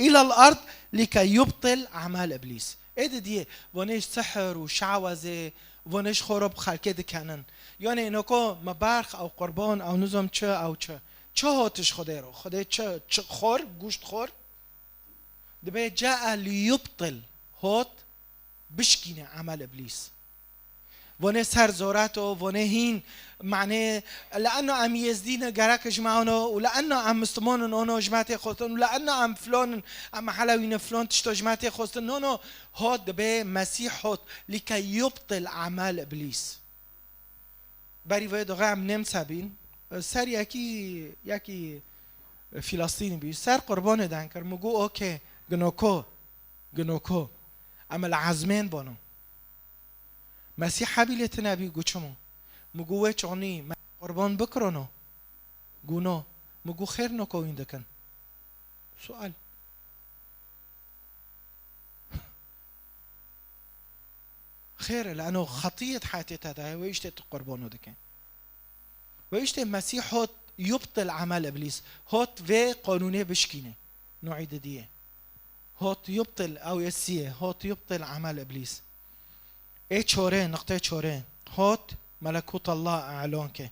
إلى الأرض لكي يبطل أعمال إبليس." Ê didiyê, vonê ji sihir û şawezê, vonê ji xwe re bi xelkê dikenin. Yanê êno ko me berx ew qurban ew nizam çi ew çi. Çi hot ji Xwedê re? Xwedê çi, çi xor, guşt xor? Dibe جاء ليبطل, hot bişkîne emel Îblîs. Vonê ser zorato, vonê hîn, manê, le'eno em Yêzdî ne, gerek ji me ono, û le'eno em Misliman in, ono ji me tê xwestin, û le'eno em filon in, em Helewî ne, filon tişto ji me tê xwestin. No, no, hot dibe Mesîh hot, لكي يبطل أعمال إبليس. Berî vê doxê em nêmsebîn, ser yekî, yekî Filistînî bî, ser qurbanê den kir, min got, "Okê, ginoko, ginoko. Em li ezmên bono." Mesîh hebî lê tune bî, got, "Çima?" Min got, "Wê çonî me qurban bikirono?" Got, "No." Min got, "Xêr noko wîn dikin." Sual. Xêr e, le'eno xetiyê di heyatê te de ye, wê îştê tu qurbano dike. Wê îştê Mesîh hot يبطل أعمال إبليس. Hot vê qanûnê bişkîne. No'î didiyê. Hot يبطل, ew ê siyê. Hot يبطل أعمال إبليس. Ê çorê, niqtê çorê. Hot melekût Allah îlan ke.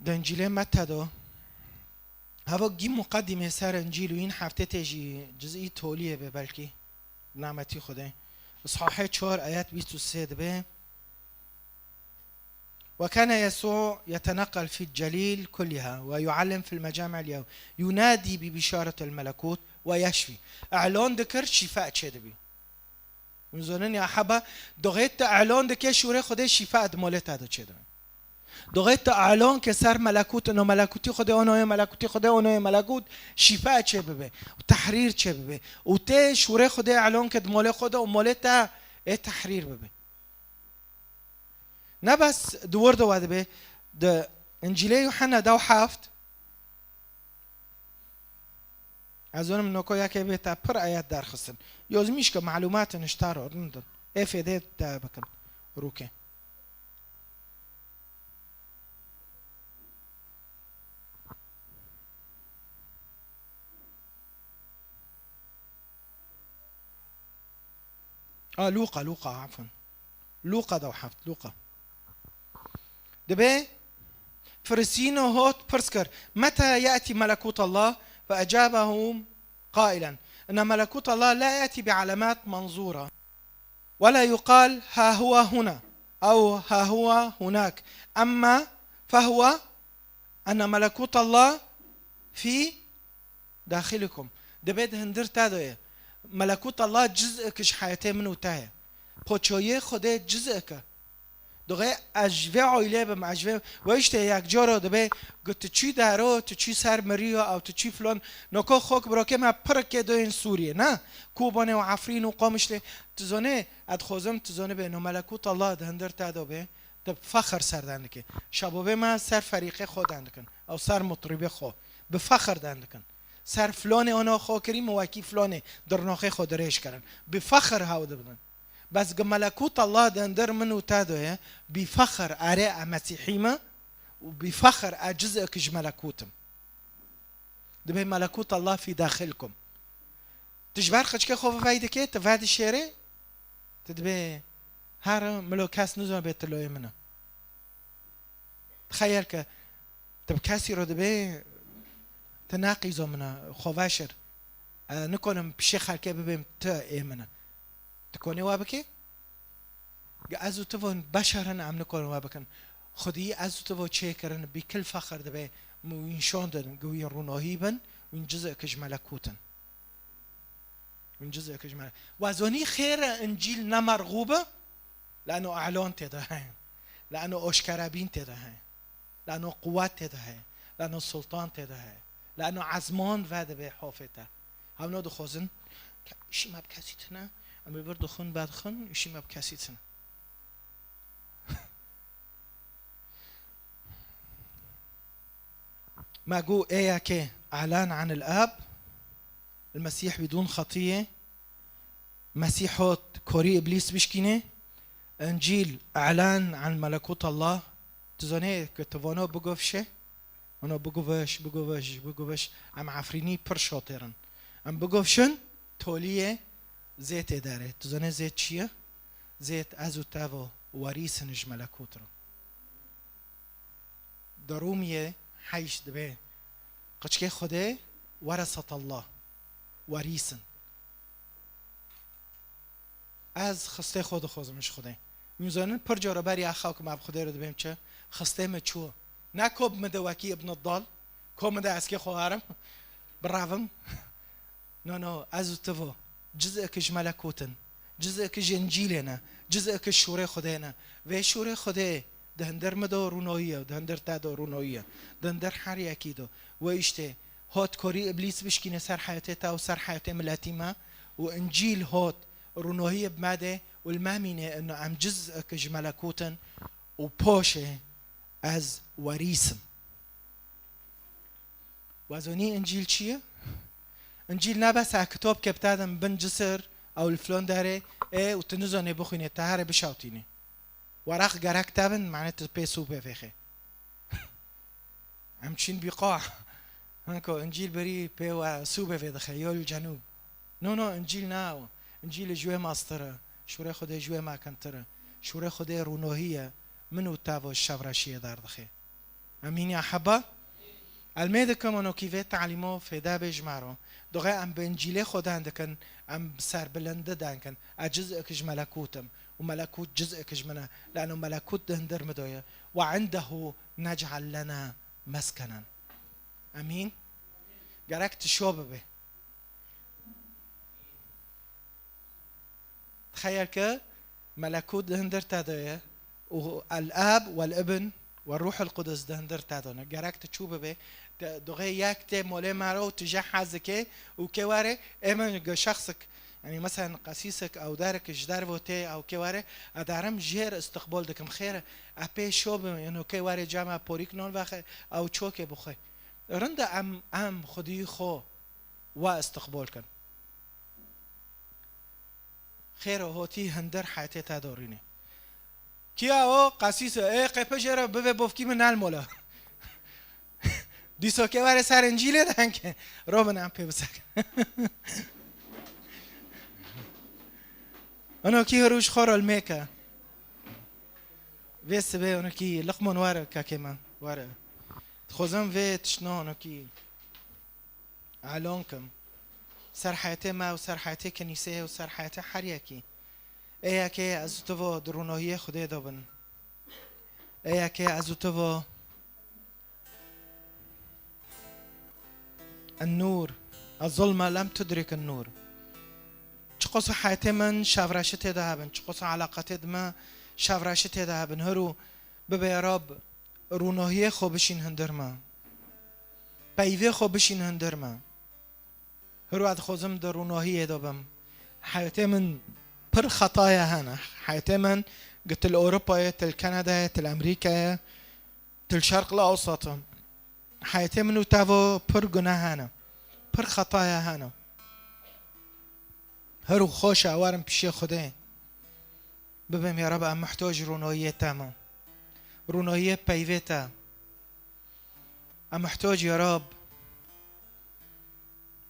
Di Încîlê Mete de, heva gî muqedîmê ser Încîl û yîn heftê tê jî cizî toliyê be belkî. Nametî Xwedê. Îshahê çar ayet bîst û sê dibe. وكان يسوع يتنقل في الجليل كلها ويعلم في المجامع اليهودية ينادي ببشارة الملكوت ويشفي. Îlan dikir, şîfa çêdibî. Hûn zonin ya heba, doxê te îlan dike şûrê Xwedê, şîfa di molê te de çêdibe. Doxê te îlan ke ser melekût, ino melekûtî Xwedê, ono yê melekûtî Xwedê, ono yê melekût, şîfa çêbibe û tehrîr çêbibe. Û tê şûrê Xwedê îlan ke di molê xwe de û molê te ê tehrîr bibe. Ne bes di wir de we dibe, di Încîlê Yuhanna dew heft, ez zonim noko yekê bê te pir ayet derxistin. Yozmîş ke malûmatên ji te re rindin. Ê fêdê te bikin. Rûkê. A, Lûqa, Lûqa, efwen. Lûqa dew heft, Lûqa. Dibe, Firisîno hot pirs kir, "متى يأتي ملكوت الله؟" فأجابهم قائلا إن ملكوت الله لا يأتي بعلامات منظورة، ولا يقال ها هو هنا أو ها هو هناك، أما فهو أن ملكوت الله في داخلكم. Dibe di hindir te de ye. Melekût Allah ciz'ek ji heyetê min û te ye. Poçoyê Xwedê ciz'ek e. Doxê ez ji vê aîlê bim, ez ji vê, we işte yek cara dibe, gu tu çî dero, tu çî ser miriyo, ew tu çî filan. Noko xok birokê me pirikê doyên Sûriyê, ne? Kobanê û Efrîn û Qamişlê, tu zonê, ez dixwazim tu zonê bê, no melekût Allah di hindir te de bê, tu fexir ser dan dike. Şababê me ser ferîqê xwe dan dikin, ew ser mutrîbê xwe, bi fexir dan dikin. Ser filanê ona xwe kirî, min wekî filanê dirnoxê xwe dirêj kirin. Bi fexir hew dibidin. Bes gi melekût Allah di hindir min û te de ye, bî fexir, erê, e Mesîhî me û bî fexir, e cizek ji melekût im. Dibê melekût Allah fî daxilkum. Tu ji ber xiçkê xwe vey dikê, tu vedişêrê, tu dibê her milo kes nizane bê tu loyê min e. Tixeyel ke tu bi kesî re dibê, tu ne qîzo min e, xwe veşir. E, nikonim pişê xelkê bibêm tu ê min e. Tu konê wa bikê? Ge ez û tu von beşer in, em nikonin wa bikin. Xwedî ez û tu vo çêkirin, bî kil fexir dibe, min wî nîşan din, ge wî rûnahî bin, wî cizek ji melekût in. Wî cizek ji melekût. Wa zonî xêr e Încîl ne merxûb e, lano elan tê de heye. Lano oşkerebîn tê de heye. Lano quwet tê de heye. Lano sultan tê de heye. Lano ezman vedibe hofê te. Hewno dixwazin ke îşî me bi kesî tine, em ê bir dixwin, vedixwin, îşî me bi kesî tine. Me got ê yekê elan anil Ab, el Mesîh bidûn xetiyê, Mesîh hot korî Îblîs bişkînê, Încîl elan an melekût Allah. Tu zanê ke tu vano bigov şe? Vano bigov şe, bigov şe, bigov şe. Em Efrînî pir şatêr in. Em bigov şin, toliyê zêtê derê. Tu zanê zêt çi ye? Zêt ez û te vo werîs in ji melekût re. Di Rûmiyê heyş dibê, qiçkê Xwedê, weresetallah, werîs in. Ez xistê xwe dixwazim ji Xwedê. Hûn zanin pir cara berî ez xew kim ev Xwedê re dibêm çi? Xistê min çû. Ne ko bi min de wekî Ibn Dal, ko min de eskê xwe herim, birevim. No, no, ez û tu vo. Cizek ji melekût in. Cizek ji Încîlê ne. Cizek ji şûrê Xwedê ne. Vê şûrê Xwedê di hindir min de rûnoyî ye, di hindir te de rûnoyî ye. Di hindir her yekî de. We îştê hot korî Îblîs bişkîne ser heyatê te û ser heyatê miletî me û Încîl hot rûnoyî bi me de û li me mîne ino em cizek ji melekût in û poşê ez werîs im. We zonî Încîl çi ye? Încîl ne bes e kitobke bi te din bin cisir, ew li filon derê, ê û tu nizanê bixwînê, te here bişewtînê. Weraq gerek te bin, mane tu pê sûbê vêxê. Em çîn bîqa. Hinko Încîl berî pê we sûbê vê dixe, yol cenûb. No, no, Încîl ne ew. Încîl ji wê mastir e. Şûrê Xwedê ji wê mekintir e. Şûrê Xwedê rûnohî ye. Min û te vo şevreşiyê derdixê. Emîn ya heba. Elmê dikim onokî vê talîmo fêde bê ji me ro. Doxê em bi Încîlê xwe den dikin, em bi serbilindi den kin. Ez cizek ji melekût im û melekût cizek ji min e. Lano melekût di hindir min de ye. Ve indehu nec'el lena meskenen. Emîn. Gerek tu şo bibe. Tixeyel ke melekût di hindir te de ye û El-Ab, Wel-Ibn, Wel-Ruhul Qudus di hindir te de ne. Gerek tu çû bibe, te, doxê yek tê molê me re û tu jê hez dikê û kê were, ê min ge şexsik, yanî meselen qesîsik ew derek ji dervo tê ew kê were, ez darim jêr istiqbol dikim. Xêr e, ez pê şo bim, yeno kê were cama porîk non vexe, ew çokê bixwe. Rind e em, em xwedî xwe we istiqbol kin. Xêr û hotî hindir heyetê te dorînê. Kiya o qesîs e, ê qepe jê re bivê bofkî min nel mola. Dîso ke were ser Încîlê denke. Robin em pê bisek. Ono kî hiruş xo rol mêke. Vê sibê ono kî liqmon were kakê me. Were. Dixwazim vê tiştno ono kî. Elon kim. Ser heyetê me û ser heyetê kenîseyê û ser heyetê her yekî. Ê yekê ez û tu vo di rûnohiyê Xwedê de bin. Ê yekê ez û tu vo. En-nûr. Ez-zulme lem tudrik en-nûr. Çiqas heyetê min şevreşitê de hebin, çiqas eleqetê di me Şevreşi tê de hebin. Hiro bibe ya Rab, rûnohiyê xwe bişîn hundir me. Peyvê xwe bişîn hundir me. Hiro ez dixwazim di rûnohiyê de bim. Heyetê min pir xetaya hene. Heyetê min gi til Ewropayê, til Kanadayê, til Amerîkayê, til Şerq Lewsatê. Heyetê min û tevo pir guneh hene. Pir xetaya hene. Her û xweş e werin pişê Xwedê. Bibêm ya Rab, em muhtoc rûnoyiyê te me. Rûnoyiyê peyvê te. Em muhtoc ya Rab,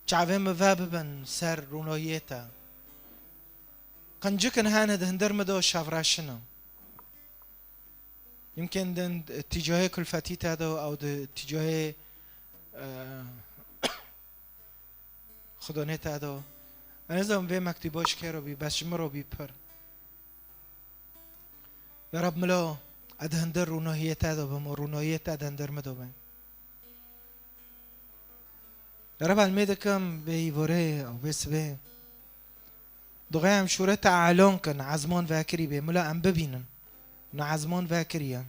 çavê me ve bibin ser rûnoyiyê te. Qincikin hene di hundir me de şevreşin e. Yimkin di tîcahê kulfetî te de ew di tîcahê, e, Xwedonê te do. Ez nizanim vê mektûba ji kê re bî, bes ji min re bî pir. Ya Rab milo, ez di hundir rûnohiyê te de bim û rûnohiyê te di hundir min de be. Ya Rab, ez lê dikim vê îvorê û vê sibê. Dixwazim şûrê te elon kin, ezman vekirî bê. Milo em bibînin. Na ezman vekiriye.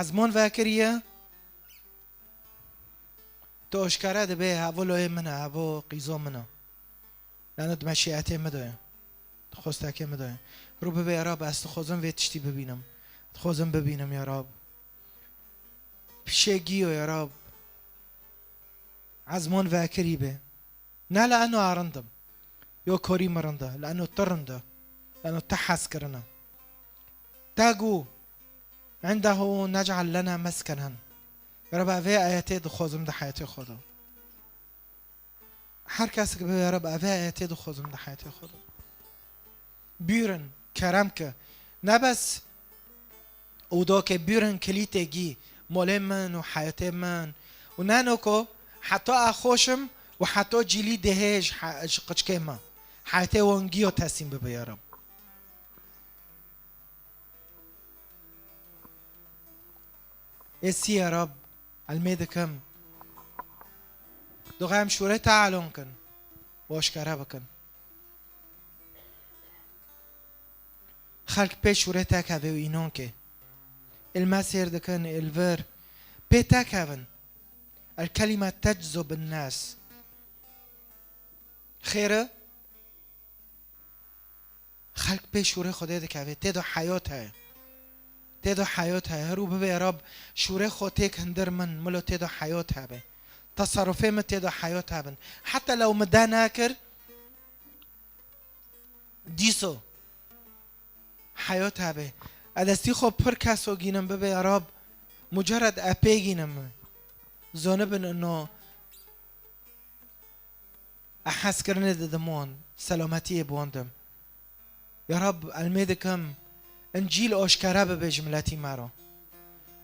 Ezman vekiriye, tu aşkere dibê, hevo loyê min e, hevo qîzo min e. Lano di meşiyetê min de ye. Di xwestekê min de ye. Rû bibe ya Rab, ez dixwazim vê tiştî bibînim. Dixwazim bibînim ya Rab. Pişê giyo ya Rab. Ezman vekirî be. Ne li eno a rindim. Yo korî min rinda, li eno tu rinda. Li eno tu hez kirina. Te gu, "Indehu nec'el lena meskenen." Ya Rab, evê ayetê dixwazim di heyetê xwe de. Her kes ki bibe, ya Rab, evê ayetê dixwazim di heyetê xwe de. Bûrin, kerem ke. Ne bes û do ke bûrin kilîtê gî, molê min û heyetê min. Û ne no ko, heta a xweşim û heta cîlî dihê ji he-, ji qiçkê me. Heyetê wan giyo teslîm bibe ya Rab. Ê sî ya Rab, elmê dikim. Dixwazim şûrê te elon kin û aşkere bikin. Xelk pê şûrê te keve û înon ke. Îl me sêr dikin, îl vir. Pê te kevin. El kelîme teczu bin nas. Xêre? Xelk pê şûrê Xwedê dikeve. Tê de heyat heye. Tê de heyat heye. Her û bibe ya Rab, şûrê xwe têk hundir min, milo tê de heyat hebe. Teserufê min tê de heyat hebin. Heta lew min de nekir, dîso heyat hebe. Ez destî xwe pir keso gînim bibe ya Rab, mucerred epê gînim. Zonibin ino a hezkirinê didim wan, selametiyê bi wan dim. Ya Rab, elmê dikim, Încîl aşkere bibe ji miletî me re.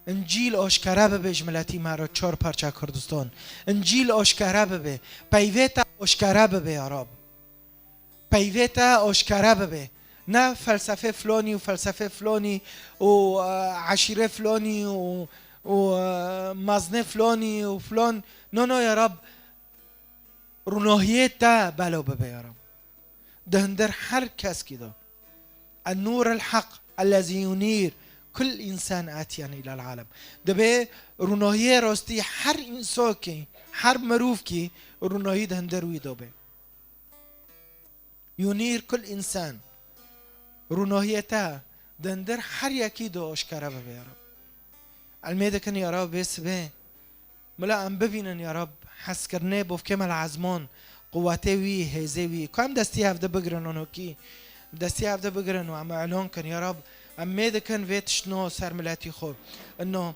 Încîl aşkere bibe ji miletî me re çar parça Kurdistan. Încîl aşkere bibe. Peyvê te aşkere bibe ya Rab. Peyvê te aşkere bibe. Ne felsefê flonî û felsefê flonî û, e, eşîrê flonî û, û, e, meznê flonî û flon. No, no, ya Rab, rûnohiyê te belo bibe ya Rab. Di hundir her keskî de. En-nûr el-heq ellezî yunîr kul însan atiyen îlel alem. Dibe rûnohiyê rastî her însokî, her mirûvkî rûnohî di hundir wî de be. Yunîr kul însan. Rûnohiyê te di hundir her yekî de aşkere bibe ya Rab. Elmê dikin ya Rab vê sibê. Mila em bibînin ya Rab, hezkirinê bovkê me li ezman, quwetê wî, hêzê wî. Ku em destî hevde bigirin onokî. Destî hevde bigirin û em elon kin ya Rab. Em mê dikin vê tiştno ser miletî xwe. Ino,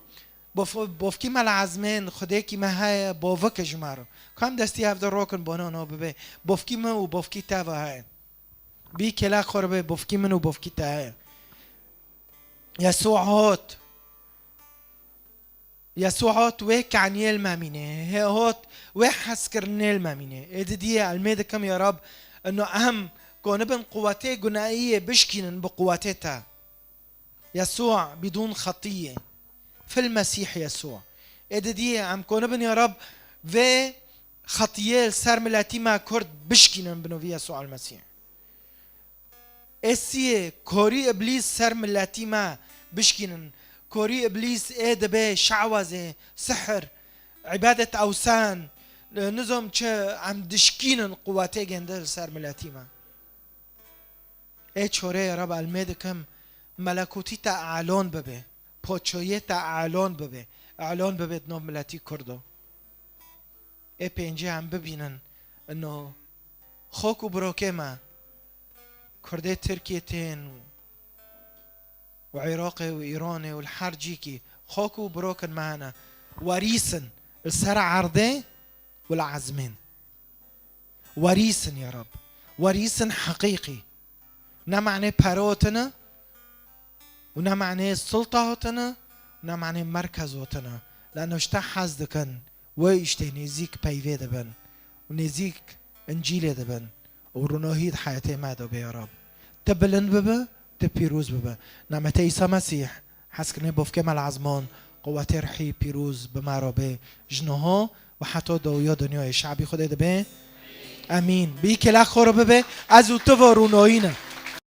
bof-, bovkî me li ezmên, Xwedêkî me heye, bovike ji me re. Ku em destî hevde rokin bona no bibe. Bovkî me û bovkî te ve heye. Bî kêlek xwe re be, bovkî min û bovkî te heye. Yesû hot. Yesû hot wê kaniyê li me mîne. Hê hot wê hezkirinê li me mîne. Ê didiyê elmê dikim ya Rab, ino em konibin quwetê gunahiyê bişkînin bi quwetê te. Yesû bidûn xetiyê. Fil Mesîh Yesû. Ê didiyê em konibin ya Rab vê xetiyê li ser miletî me Kurd bişkînin bi novî Yesû el Mesîh. Ê siyê, korî îblîs ser miletî me bişkînin. Korî îblîs ê dibe şawazê, sihir, îbadet ewsan, nizam çi, em dişkînin quwetê gênde li ser miletî me. Ê çorê ya Rab, elmê dikim, melekûtî te elon bibe, poçoyê te elon bibe, elon bibe di nav miletî Kurdo. Ê pêncî em bibînin, ino xok û birokê me, Kurdê Tirkiyê tên û Iraqê û Îranê û li her cîkî xok û birokên me hene, werîsin li ser erdê û li ezmên. Werîsin ya Rab, werîsin heqîqî. Ne manê pere hatine û ne manê sulta hatine û ne manê merkez hatine. Lano ji te hez dikin, wê îştê nêzîk peyvê dibin û nêzîk Încîlê dibin û rûnohî di heyatê me de bê ya Rab. Tu bilind bibe, tu pîroz bibe. Namê te Îsa Mesîh, hezkirinê bofkê me li ezman, quwetê rihî pîroz bi me re bê ji niha û heta dawiya dinyayê. Şabî Xwedê dibê. Emîn. Bi îkê lek xwe re bibe, ez û tu ve rûnayî ne.